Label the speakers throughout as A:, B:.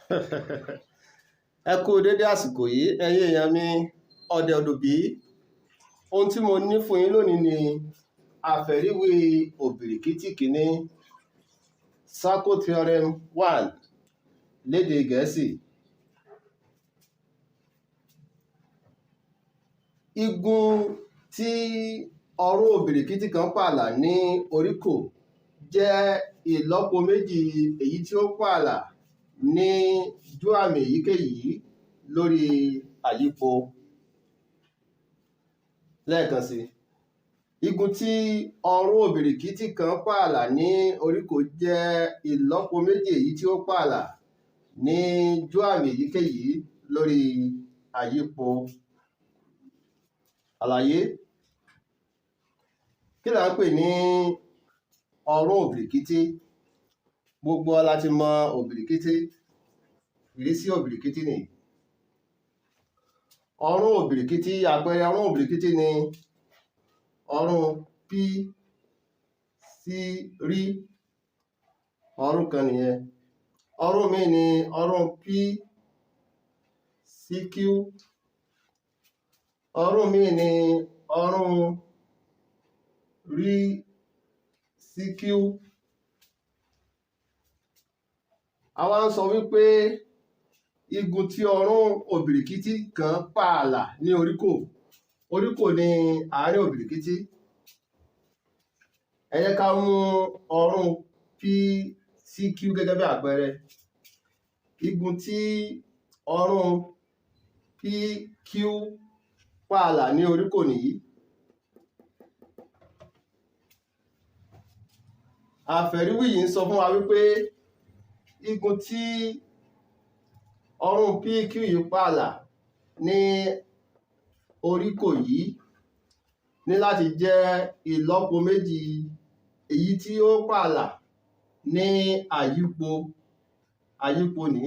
A: Ẹ kú dédé àsìkò yìí, ẹ̀yin èèyàn mi, ọ̀dẹ̀ òdòbí. Ohun tí mo ní fún yín lónìí ni àfẹ̀ríwí òbìrìkìtì kìíní, Circle Theorem 1 lédè Gẹ̀ẹ́sì. Igun tí ọ̀rún òbìrìkìtì kan pààlà ní oríkò jẹ́ ìlọ́po méjì èyí tí ó pààlà ní júàmì èyíkéyìí lórí àyípo. Lẹ́ẹ̀kan sí, igun tí ọ̀rún òbìrìkìtì kan pààlà ní oríkò jẹ́ ìlọ́po méjì èyí tí ó pààlà ní júàmì èyíkéyìí lórí àyípo. Àlàyé: kí là ń pè ní ọ̀rún òbìrìkìtì? Gbogbo wa la ti mọ òbìrìkìtì. Ìrísí òbìrìkìtì nìyí. Ọ̀rún òbìrìkìtì, àpẹẹrẹ ọ̀rún òbìrìkìtì ni ọ̀rún P C R, ọ̀rún kan nìyẹn. Ọ̀rún míì ni ọ̀rún P C Q. Ọ̀rún míì ni ọ̀rún R C Q. A wá ń sọ wípé igun tí ọ̀rún òbìrìkìtì kan pààlà ní oríkò. Oríkò ni àárín òbìrìkìtì. Ẹ jẹ́ ká mú ọ̀rún P C Q gẹ́gẹ́ bí àpẹẹrẹ. Igun tí ọ̀rún P Q pààlà ní oríkò nìyí. Àfẹ̀ríwí yìí ń sọ fún wa wípé igun tí ọ̀rún PQ yìí pààlà ní oríkò yìí ní láti jẹ́ ìlọ́po méjì èyí tí ó pààlà ní àyípo. Àyípo ní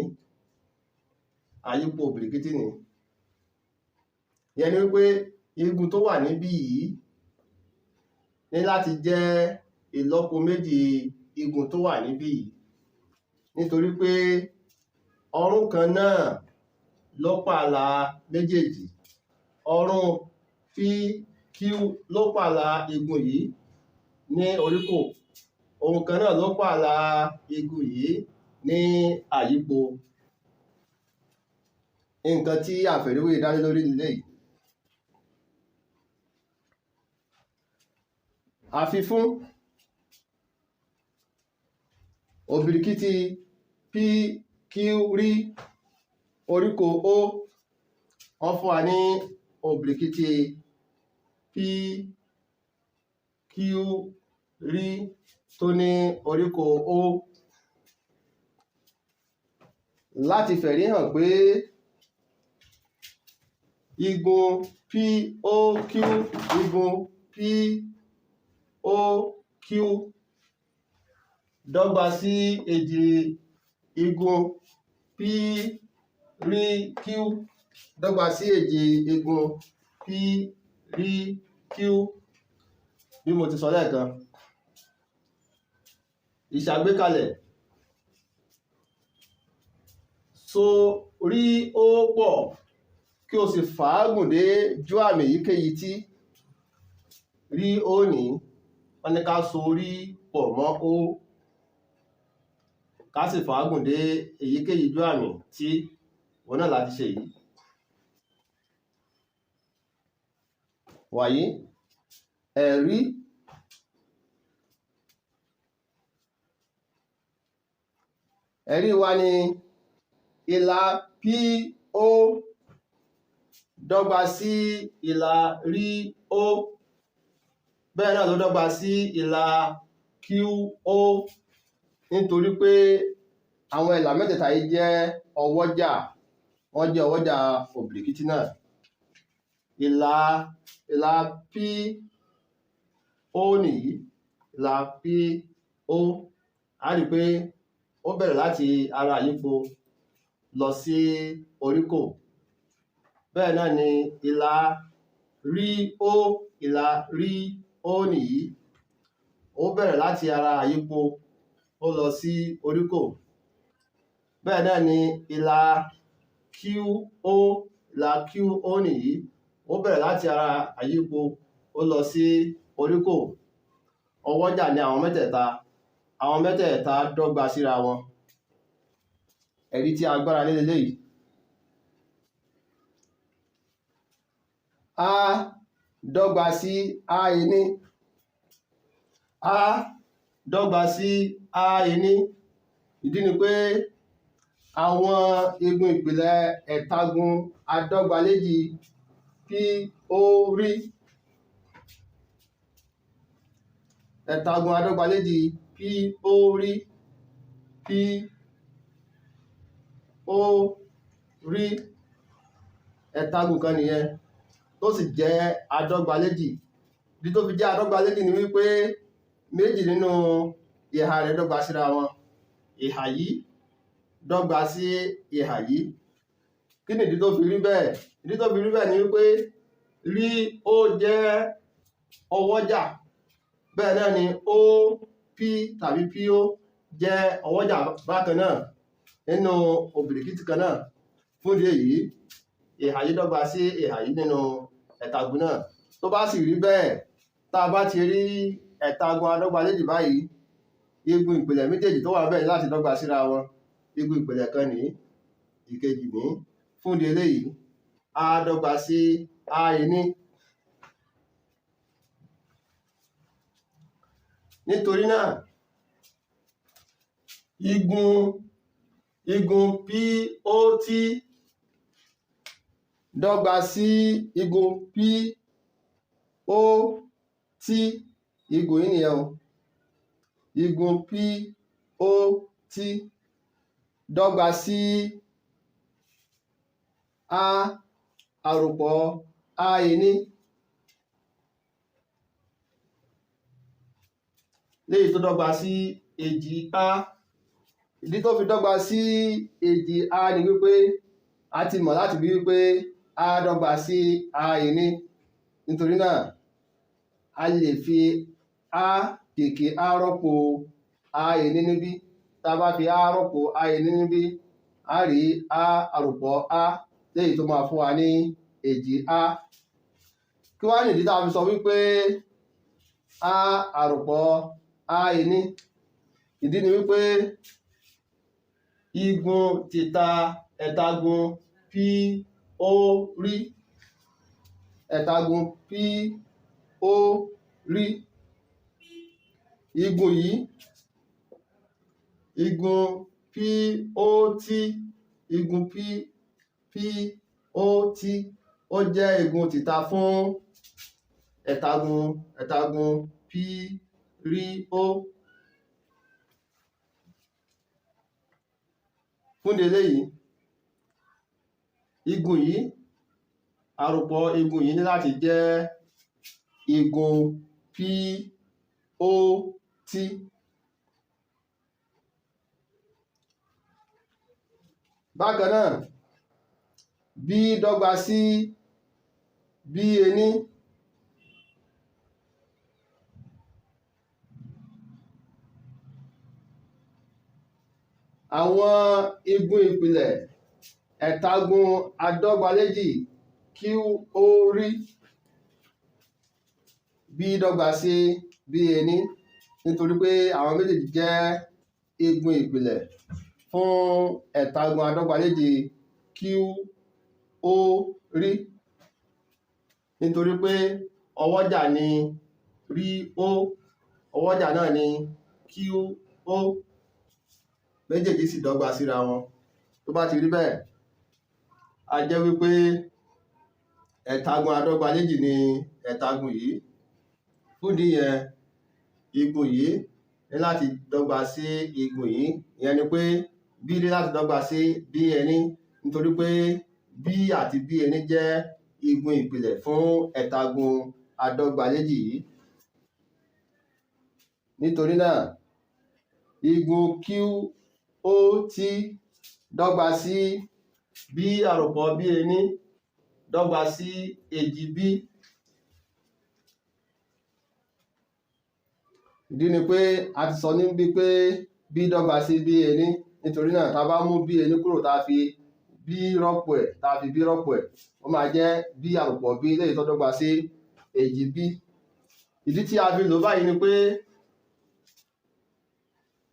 A: àyípo òbìrìkìtì ní. Ìyẹn ni wípé igun tó wà níbí yìí ní láti jẹ́ ìlọ́po méjì igun tó wà níbí yìí, nítorí pé ọ̀rún kan náà ló pààlà méjèèjì. Ọ̀rún PQ ló pààlà igun yìí ní oríkò, ohun kan náà ló pààlà igun yìí ní àyípo. Nǹkan tí àfẹ̀ríwí dá lé lórí leléyìí. Àfifún òbìrìkìtì P Q R oríkò O, wọ́n fún wa ní òbìrìkìtì P Q R tó ní oríkò O. Láti fẹ̀rí hàn pé igun P O Q, igun P O Q dọ́gba sí èjì igun P R Q, dọ́gba sí èjì igun P R Q, bí mo ti sọ lẹ́ẹ̀kan. Ìṣàgbékalẹ̀: so rí ó pọ̀ kí o sì fàágùn dé júàmì èyíkéyìí tí rí ó ní. Wọ́n ní ká so rí pọ̀ mọ́ ó, ká sì fàágùn dé èyíkéyìí júàmì tí òun náà láti ṣe yìí. Wàyí, ẹ̀rí ẹ̀rí wa ni ìlà P O dọ́gba sí ìlà R O, bẹ́ẹ̀ náà ló dọ́gba sí ìlà Q O, nítorí pé àwọn ìlà mẹ́tẹ̀ẹ̀ta yìí jẹ́ ọwọ́jà, wọ́n jẹ́ ọwọ́jà òbìrìkìtì náà. Ìlà ìlà P O nìyí, ìlà P O, a rí pé ó bẹ̀rẹ̀ láti ara àyípo lọ sí oríkò. Bẹ́ẹ̀ náà ni ìlà R O, ìlà R O nìyí, ó bẹ̀rẹ̀ láti ara àyípo ó lọ sí oríkò. Bẹ́ẹ̀ náà ni ìlà QO, ìlà QO nìyí, ó bẹ̀rẹ̀ láti ara àyípo, ó lọ sí oríkò. Ọwọ́jà ni àwọn mẹ́tẹ̀ẹ̀ta, àwọn mẹ́tẹ̀ẹ̀ta dọ́gba síra wọn. Ẹ̀rí tí a gbára lé leléyìí. A dọ́gba sí A ení. A dọ́gba sí A ení. Ìdí ni pé àwọn igun ìpìlẹ̀ ẹ̀tagun adọ́gbaléjì P O rí. Ẹ̀tagun adọ́gbaléjì P O rí. P O rí. Ẹ̀tagun kan nìyẹn tó sì jẹ́ adọ́gbaléjì. Ìdí tó fi jẹ́ adọ́gbaléjì ni wípé méjì nínú ìhà rẹ̀ dọ́gba síra wọn. Ìhà yìí dọ́gba sí ìhà yìí. Kí nìdí tó fi rí bẹ́ẹ̀? Ìdí tó fi rí bẹ́ẹ̀ ni wípé rí ó jẹ́ ọwọ́jà. Bẹ́ẹ̀ náà ni O P tàbí PO jẹ́ ọwọ́jà bákan náà nínú òbìrìkìtì kan náà. Fún ìdí èyí, ìhà yìí dọ́gba sí ìhà yìí nínú ẹ̀tagun náà. Tó bá sì rí bẹ́ẹ̀, tá a bá ti rí ẹ̀tagun adọ́gbaléjì báyìí, igun ìpìlẹ̀ méjèèjì tó wà níbẹ̀ ní láti dọ́gba síra wọn. Igun ìpìlẹ̀ kan nìí, ìkejì nìí. Fún ìdí eléyìí, A dọ́gba sí A ení. Nítorí náà, igun POT dọ́gba sí igun POT, igun yìí nìyẹn o. Igun POT dọ́gba sí A àròpọ̀ A ení. Léyìí tó dọ́gba sí èjì A. Ìdí tó fi dọ́gba sí èjì A ni wípé a ti mọ̀ láti bí wípé A dọ́gba sí A ení. Nítorí náà, a lè fi A kèké A rọ́pò A ení níbí. Tá a bá fi A rọ́pò A ení níbí, a rí A àròpọ̀ A léyìí tó máa fún wa ní èjì A. Kí wá nìdí tá a fi sọ wípé A àròpọ̀ A ení? Ìdí ni wípé igun tìta ẹ̀tagun P O rí, ẹ̀tagun P O rí. Igun yìí, igun P O T, igun P P O T, ó jẹ́ igun tìta fún ẹ̀tagun P rí O. Fún ìdí eléyìí, igun yìí, àròpọ̀ igun yìí ní láti jẹ́ igun P O T. Bákan náà, B dọ́gba sí B ení. Àwọn igun ìpìlẹ̀ ẹ̀tagun adọ́gbaléjì Q O rí. B dọ́gba sí B ení nítorí pé àwọn méjèèjì jẹ́ igun ìpìlẹ̀ fún ẹ̀tagun adọ́gbaléjì Q O rí. Nítorí pé ọwọ́jà ni rí O, ọwọ́jà náà ni Q O. Méjèèjì sì dọ́gba síra wọn. Tó bá ti rí bẹ́ẹ̀, a jẹ́ wípé ẹ̀tagun adọ́gbaléjì ni ẹ̀tagun yìí. Fún ìdí yẹn, igun yìí ní láti dọ́gba sí igun yìí. Ìyẹn ni pé B ní láti dọ́gba sí B ení nítorí pé B àti B ení jẹ́ igun ìpìlẹ̀ fún ẹ̀tagun adọ́gbaléjì yìí. Nítorí náà, igun Q O T dọ́gba sí B àròpọ̀ B ení dọ́gba sí èjì B. Ìdí ni pé a ti sọ níbí pé B dọ́gba sí B ení. Nítorí náà, tá a bá mú b ení kúrò, tá a fi b rọ́pò ẹ̀, tá a fi b rọ́pò ẹ̀, ó máa jẹ́ b àròpọ̀ b léyìí tó dọ́gba sí èjì b. Ìdí tí a fi lò báyìí ni pé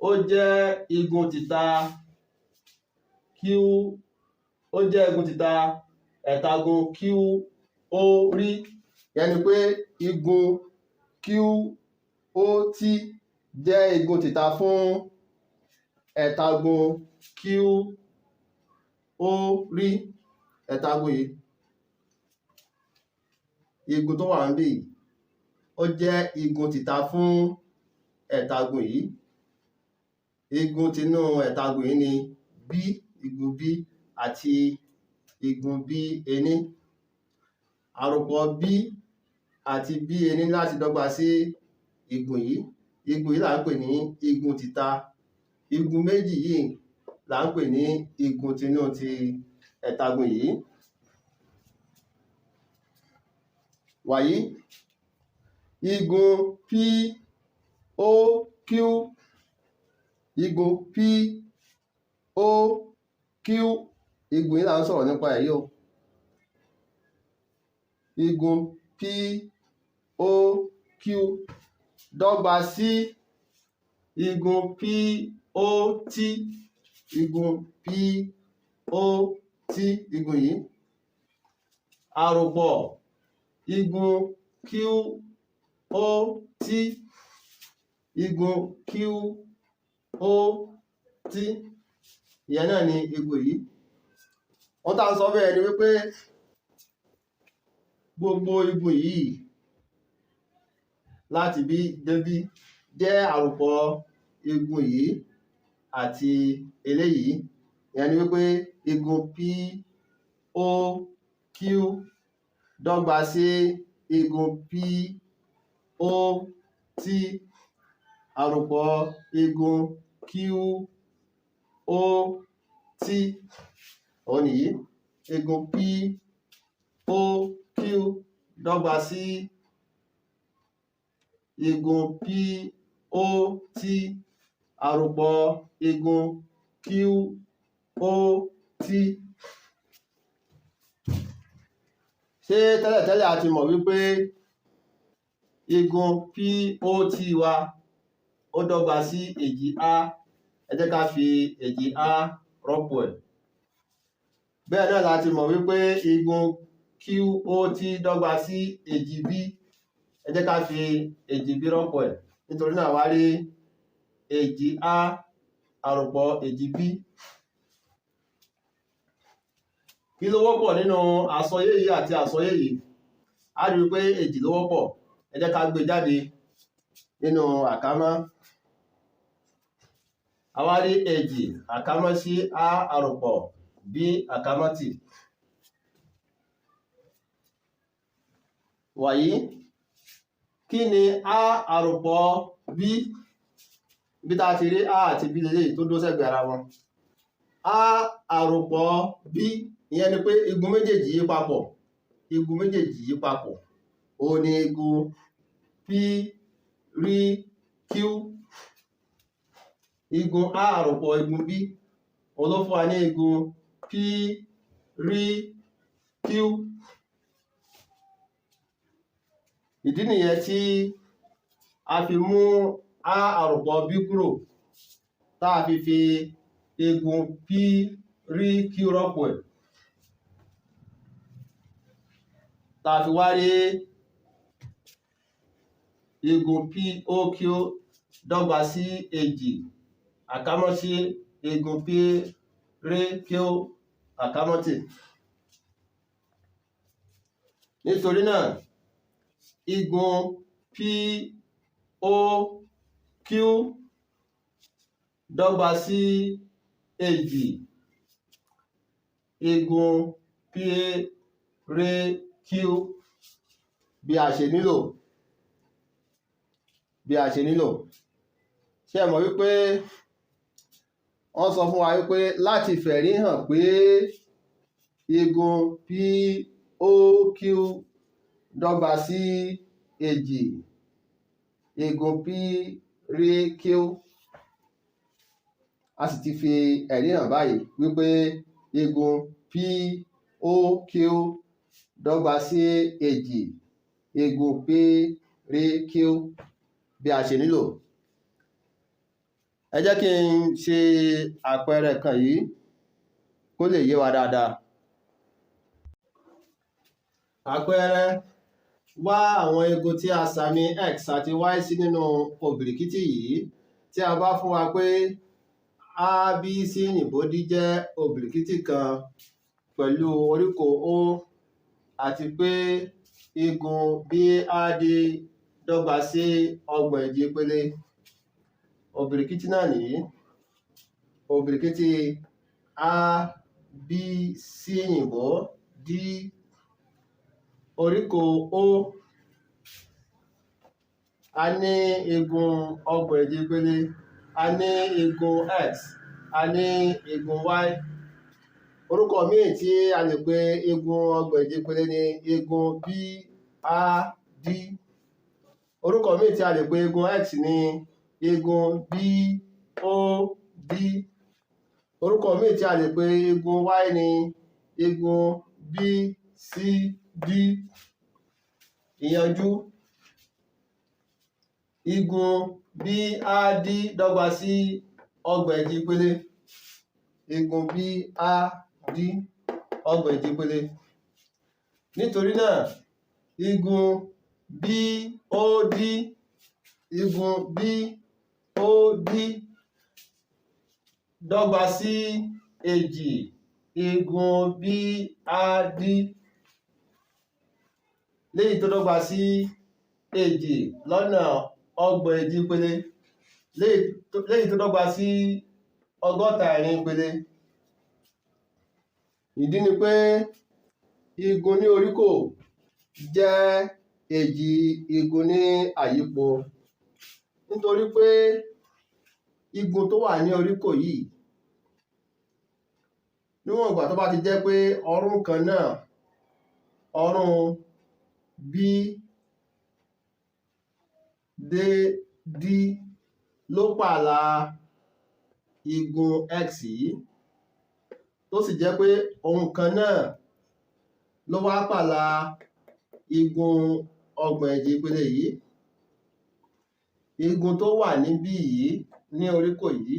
A: ó jẹ́ igun tìta q, ó jẹ́ igun tìta ẹ̀tagun q ó rí, ìyẹn ni pé igun q ó t jẹ́ igun tìta fún ẹ̀tagun q ó rí. Ẹ̀tagun yìí, igun tó wà níbí yìí, ó jẹ́ igun tìta fún ẹ̀tagun yìí. Igun tinú ẹ̀tagun yìí ni b, igun b àti igun b ení. Àròpọ̀ b àti b ení láti dọ́gba sí igun yìí. Igun yìí là ń pè ní igun tìta. Igun méjì yìí là ń pè ní igun tinú ti ẹ̀tagun yìí. Wàyí, igun P O Q, igun P O Q, igun yìí là ń sọ̀rọ̀ nípa ẹ̀ yìí o. Igun P O Q dọ́gba sí igun P O T, igun P O T, igun yìí. Àròpọ̀ igun Q O T, igun Q O T, ìyẹn náà ni igun yìí. Ohun tá à ń sọ bẹ́ẹ̀ ni wípé gbogbo igun yìí láti bí débí jẹ́ àròpọ̀ igun yìí àti eléyìí. Ìyẹn ni wípé igun P O Q dọ́gba sí igun P O T àròpọ̀ igun Q O T. Òun nìyí, igun P O Q dọ́gba sí igun P O T àròpọ̀ igun Q O T. Ṣé tẹ́lẹ̀tẹ́lẹ̀ a ti mọ̀ wípé igun P O T wa ó dọ́gba sí èjì A? Ẹ jẹ́ ká fi èjì A rọ́pò ẹ̀. Bẹ́ẹ̀ náà la ti mọ̀ wípé igun Q O T dọ́gba sí èjì B. Ẹ jẹ́ ká fi èjì B rọ́pò ẹ̀. Nítorí náà wá rí èjì A àròpọ̀ èjì B. Kí ló wọ́pọ̀ nínú àsọyé yìí àti àsọyé yìí? A rí i pé èjì ló wọ́pọ̀. Ẹ jẹ́ ká gbé jáde nínú àkámọ́. A wá rí èjì àkámọ́ sí A àròpọ̀ B àkámọ́ tì. Wàyí, kí ni A àròpọ̀ B? Ibi tá a ti rí A àti B lélẹ́yìí tó dúró sẹ́gbẹ̀ẹ́ ara wọn. A àròpọ̀ B, ìyẹn ni pé igun méjèèjì yìí papọ̀, igun méjèèjì yìí papọ̀, òun ni igun P rí Q. Igun A àròpọ̀ igun B, òun ló fún wa ní igun P rí Q. Ìdí nìyẹn tí a fi mú A àròpọ̀ B kúrò, tá a fi fi igun P rí Q rọ́pò ẹ̀. Tá a fi wá rí igun P O Q dọ́gba sí èjì àkámọ́ sí igun P rí Q àkámọ́ tì. Nítorí náà, igun P O Q dọ́gba sí èjì igun P rí Q bí a ṣe nílò, bí a ṣe nílò. Ṣé ẹ mọ̀ wípé wọ́n sọ fún wa wípé láti fẹ̀rí hàn pé igun P O Q dọ́gba sí èjì igun P rí Q. A sì ti fi ẹ̀rí hàn báyìí wípé igun POQ dọ́gba sí èjì igun PRQ bí a ṣe nílò. Ẹ jẹ́ kí n ṣe àpẹẹrẹ kan yìí kó lè yé wa dáadáa. Àpẹẹrẹ: wá àwọn igun tí a sàmì X àti Y sí nínú òbìrìkìtì yìí. Tí a bá fún wa pé ABC yìnbó D jẹ́ òbìrìkìtì kan pẹ̀lú oríkò O àti pé igun BAD dọ́gba sí 30 èjì ìpele. Òbìrìkìtì náà nìyí. Òbìrìkìtì ABC yìnbó D, oríkò O, a ní igun 30 èjì ìpele, a ní igun X, a ní igun Y. Orúkọ míì tí a lè pe igun 30 èjì ìpele ní igun BAD. Orúkọ míì tí a lè pe igun X ní igun BOD. Orúkọ míì tí a lè pe igun Y ní igun BCD. Ìyanjú: igun BAD dọ́gba sí 30 èjì ìpele. Igun BAD, 30 èjì ìpele. Nítorí náà, igun BOD, igun BOD dọ́gba sí èjì igun BAD, léyìí tó dọ́gba sí èjì lọ́nà 30 èjì ìpele, léyìí tó dọ́gba sí 60 ẹ̀rin ìpele. Ìdí ni pé igun ní oríkò jẹ́ èjì igun ní àyípo. Nítorí pé igun tó wà ní oríkò yìí, níwọ̀n ìgbà tó bá ti jẹ́ pé ọrún kan náà, ọrún B dé D ló pààlà igun X yìí, tó sì jẹ́ pé ohun kan náà ló wá pààlà igun 30 èjì ìpele yìí, igun tó wà níbí yìí ní oríkò yìí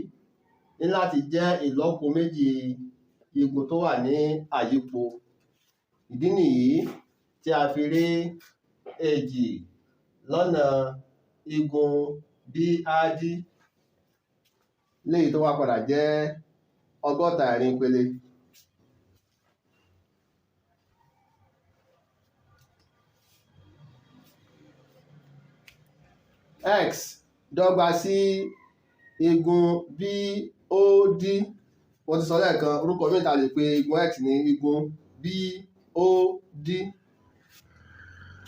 A: ní láti jẹ́ ìlọ́po méjì igun tó wà ní àyípo. Ìdí nìyí tí a fi rí èjì lọ́nà igun BAD, léyìí tó wá padà jẹ́ 60 ẹ̀rin ìpele. X dọ́gba sí igun BOD. Mo ti sọ lẹ́ẹ̀kan, orúkọ míì tá a lè pe igun X ní igun BOD.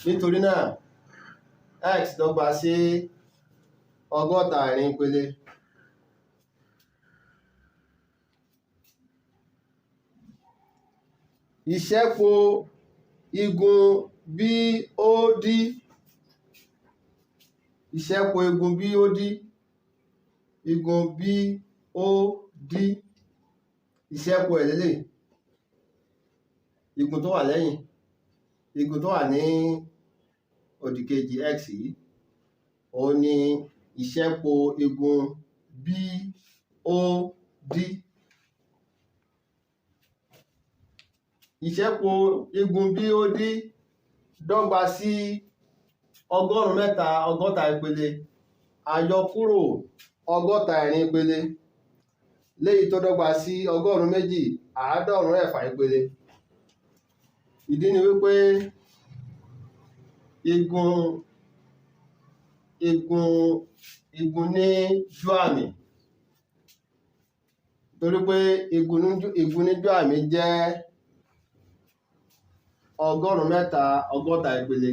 A: Nítorí náà, X dọ́gba sí 60 ẹ̀rin ìpele. Ìṣẹ́po igun BOD, ìṣẹ́po igun BOD, igun BOD, ìṣẹ́po ẹ̀ lélẹ̀, igun tó wà lẹ́yìn, igun tó wà ní òdìkejì X yìí, òun ni ìṣẹ́po igun BOD. Ìṣẹ́po igun BOD dọ́gba sí 360 ìpele àyọkúrò 60 ẹ̀rin ìpele, léyìí tó dọ́gba sí 296 ìpele. Ìdí ni wípé igun ní júàmì, torí pé igun ní júàmì jẹ́ 360 ìpele.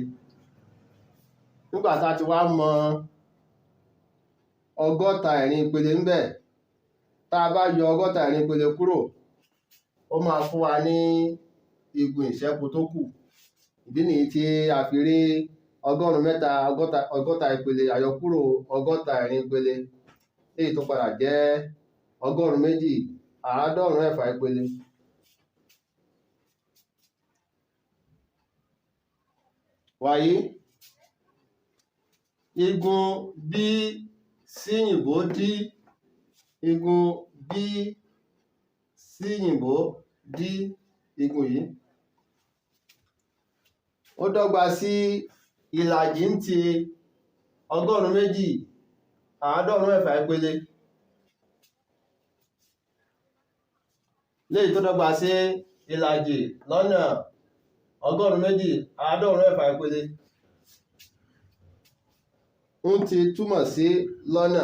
A: Nígbà tá a ti wá mọ 60 ẹ̀rin ìpele ńbẹ̀, tá a bá yọ 60 ẹ̀rin ìpele kúrò, ó máa fún wa ní igun ìṣẹ́po tó kù. Ìdí nìyí tí a fi rí 360 ìpele àyọkúrò 60 ẹ̀rin ìpele, léyìí tó padà jẹ́ 296 ìpele. Wàyí, igun B sí òyìnbó D, igun B sí òyìnbó D, igun yìí ó dọ́gba sí ìlàjì ń ti 296 ìpele, léyìí tó dọ́gba sí ìlàjì lọ́nà 296 ìpele. Ń ti túmọ̀ sí lọ́nà.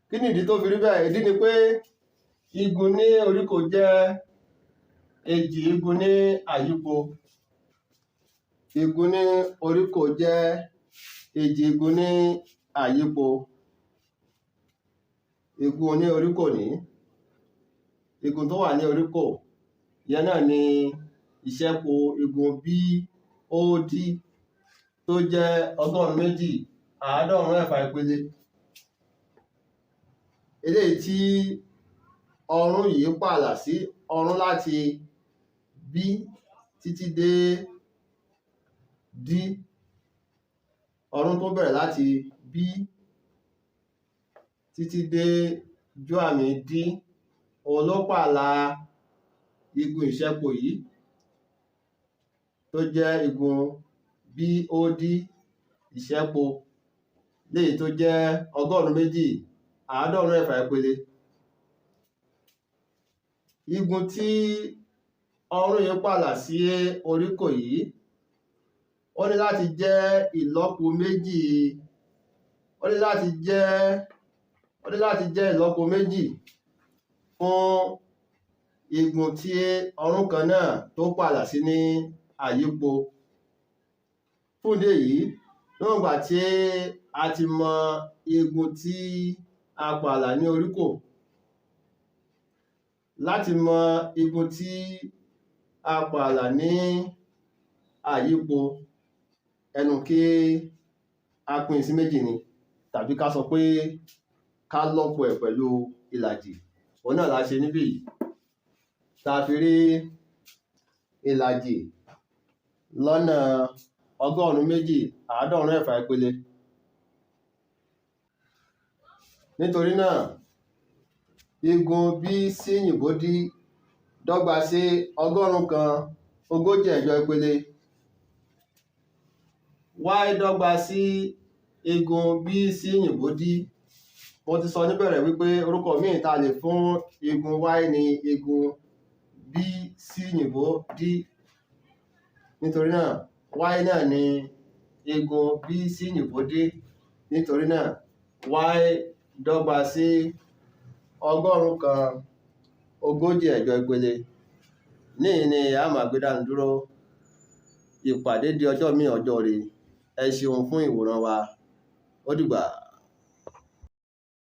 A: Kí nìdí tó fi rí bẹ́ẹ̀? Ìdí ni pé igun ní oríkò jẹ́ èjì igun ní àyípo. Igun ní oríkò jẹ́ èjì igun ní àyípo. Igun ní oríkò ní igun tó wà ní oríkò ìyẹn náà ni ìṣẹ́po igun BOD tó jẹ́ 296 ìpele. Eléyìí tí ọrún yìí pààlà sí, ọrún láti B títí dé D, ọrún tó bẹ̀rẹ̀ láti B títí dé ojú àmì D, òun ló pààlà igun ìṣẹ́po yìí tó jẹ́ igun BOD ìṣẹ́po, léyìí tó jẹ́ 296 ìpele. Igun tí ọrún yìí pààlà sí oríkò yìí, ó ní láti jẹ́ ìlọ́po méjì, ó ní láti jẹ́, ó ní láti jẹ́ ìlọ́po méjì fún igun tí ọrún kan náà tó pààlà sí ní àyípo. Fún ìdí èyí, níwọ̀n ìgbà tí a ti mọ igun tí a pààlà ní oríkò, láti mọ igun tí a pààlà ní àyípo, ẹnu kí á pín sí méjì ni, tàbí ká sọ pé ká lọ́po ẹ̀ pẹ̀lú ìlàjì. Òun náà la ṣe níbí yìí, tá a fi rí ìlàjì lọ́nà 296 ìpele. Nítorí náà, igun B sí òyìnbó D dọ́gba sí 148 ìpele. Y dọ́gba sí igun B sí òyìnbó D. Mo ti sọ níbẹ̀rẹ̀ wípé orúkọ míì tá a lè fún igun Y ní igun B sí òyìnbó D. Nítorí náà, Y náà ni igun B sí òyìnbó D. Nítorí náà, Y dọ́gba sí 148 ìpele. Níhìn-ín ni a máa gbé dánu dúró. Ìpàdé di ọjọ́ míì, ọjọ́ ire. Ẹ ṣeun fún ìwòran wa. Ó dìgbà.